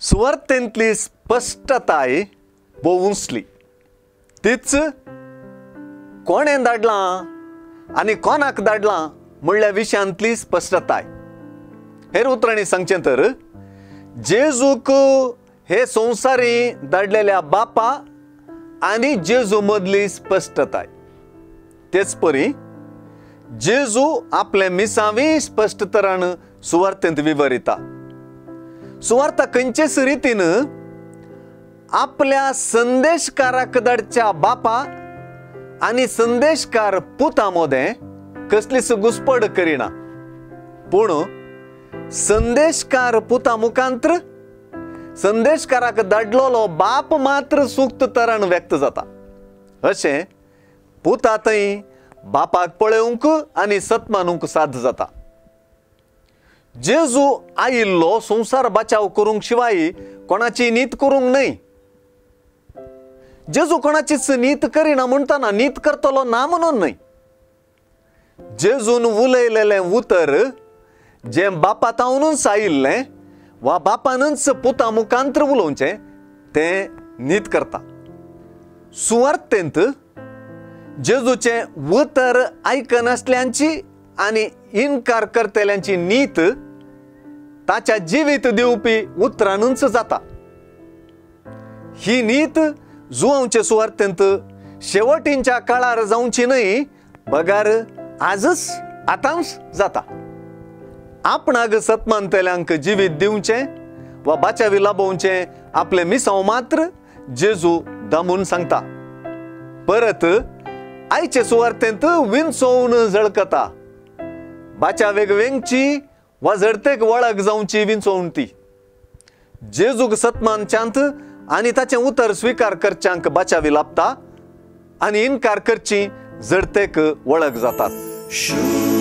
सुवार्थेंतली स्पश्टताय भोव उंचली. तीच कोणें धाडलां आनी कोणाक धाडलां म्हणल्या विशयांतली स्पश्टताय. हेर उतरांनी सांगचें तर जेजूक हे संवसारी धाडलेल्या बापा आनी जेजू मदली स्पश्टताय. तेच परी जेजू आपले मिसावी स्पश्ट तरान सुवार्थेंत विवरिता. सुवार्ता खंयचेच रितीन आपल्या संदेशकाराक धाडच्या बापा आनी संदेशकार पुता मदें कसलीच घुसपड करिना, पूण संदेशकार पुता मुखांत्र संदेशकाराक धाडलेलो बाप मात्र सुक्त तरान व्यक्त जाता. अशें पुता थंय बापाक पळोवंक आनी सत्मानूंक साध्य जाता. जेजू आयिल्लो संवसार बचाव करूंक शिवाय कोणाची नीत करूंक न्हय. जेजू कोणाचीच नीत करिना म्हणटना नीत करतलो ना म्हणून न्हय. जेजून उलयलेलें उतर जें बापा तावनूच आयिल्लें वा बापानूच पुता मुखांत्र उलोवचें तें नीत करता. सुवार्थेंत जेजूचें उतर आयकनासल्यांची आनी इनकार करतल्यांची नीत ताच्या जिवीत दिवपी उतरानूच जाता. ही नीत जुवांचे सुवार्थेंत शेवटींच्या काळार जावची न्हय, बगार आजच आतांच जाता. आपणाक सत्मानतल्यांक जिवीत दिवचें वा बाचावी लाभोवचें आपलें मिसांव मात्र जेजू दामून सांगता. परत आयचे सुवार्थेंत विंचोवन झळकता. बाचावेक वेंगची वा झडतेक वळख जावची विंचोवन ती. जेजूक सत्मानच्यांत आनी ताचें उतर स्विकार करच्यांक बाचावी लाभता आनी इनकार करची झडतेक वळख जातात.